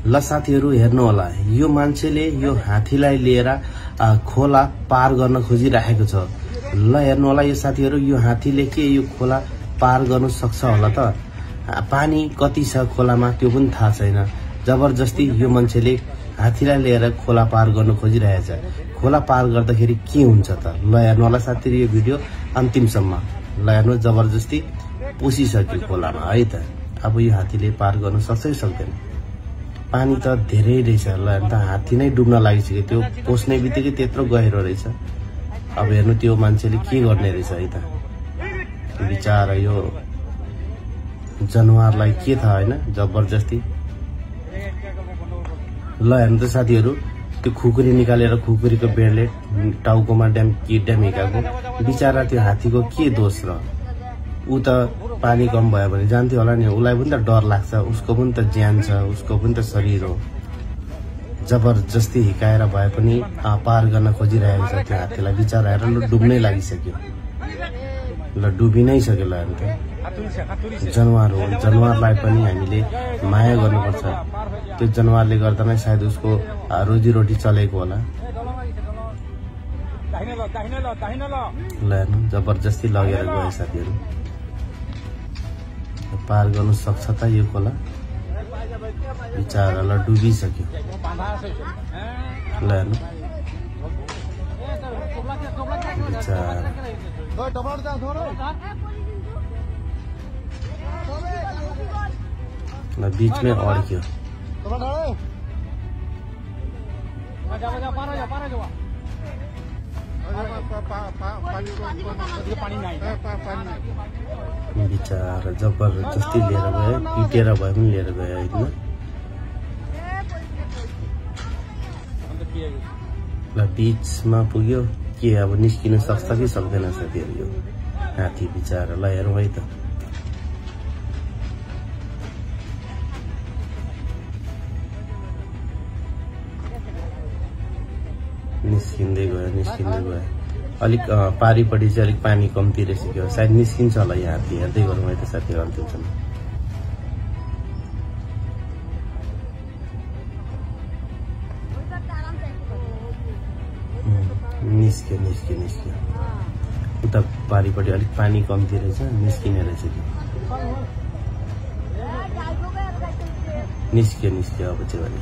ल साथीहरु हेर्नु होला, यो मान्छेले यो हात्तीलाई लिएर खोला पार गर्न खोजिरहेको छ। ल हेर्नु होला यो साथीहरु, यो हात्तीले के यो खोला पार गर्न सक्छ होला त? पानी कति छ खोलामा त्यो पनि थाहा छैन। जबरजस्ती यो मान्छेले हात्तीलाई लिएर खोला पार गर्न खोजिरहेछ। खोला पार गर्दाखेरि के हुन्छ त? ल हेर्नु होला साथीहरु यो भिडियो अन्तिमसम्म। ल हेर्नु, जबरजस्ती पसिसक्यो खोलामा है त। अब यो हात्तीले पार गर्न सक्छ कि सक्दैन? पानी त धेरै रहेछ। ल हेर्नु त, हात्ती नै डुब्न लागिसक्यो। त्यो पस्ने बित्तिकै त्यत्रो गहिरो रहेछ। अब हेर्नु त्यो मान्छेले के गर्ने रहेछ है त। बिचारा यो जनावरलाई के थाहा हैन, जबरजस्ती। ल हेर्नु त साथीहरु, त्यो खुकुरी निकालेर खुकुरीको बेडले टाउकोमा ड्याम हिकाको। बिचारा त्यो हात्तीको के दोष र? ऊ त पानी कम भयो भने जान्थ्यो होला नि। उसलाई पनि त डर लाग्छ, उसको पनि त ज्यान छ, उसको पनि त शरीर हो। जबरजस्ती हिकाएर भए पनि पार गर्न खोजिरहेको छ त्यो हात्तीलाई। बिचारा हेर ल डुब्नै लागिसक्यो। ल डुबि नै सक्यो। ल हेर्नु त, जनावर हो, जनावरलाई पनि हामीले माया गर्नुपर्छ। त्यो जनावरले गर्दा नै सायद उसको रोजीरोटी चलेको होला। ल हेर्नु, जबरजस्ती लगेर गयो साथीहरु। पार गर्नु सक्छ त यो खोला? बिचारा ल डुबिसक्यो। ल हेर्नु बिचारा ल बीचमै अड्क्यो। बिचारा जबरजस्ती लिएर गयो, पिटेर भए पनि लिएर गयो होइन। ल बीचमा पुग्यो, के अब निस्किन सक्छ कि सक्दैन साथीहरु यो हात्ती बिचारा। ल हेरौँ है त। निस्किँदै गयो। अलिक पारिपट्टि चाहिँ अलिक पानी कम्ती रहेछ क्या, सायद निस्किन्छ होला यो हात्ती। हेर्दै गरौँ है त साथीहरु अन्तिमसम्म। निस्क्यो। उता पारिपट्टि अलिक पानी कम्ती रहेछ, निस्किने रहेछ कि। निस्क्यो अब चाहिँ भने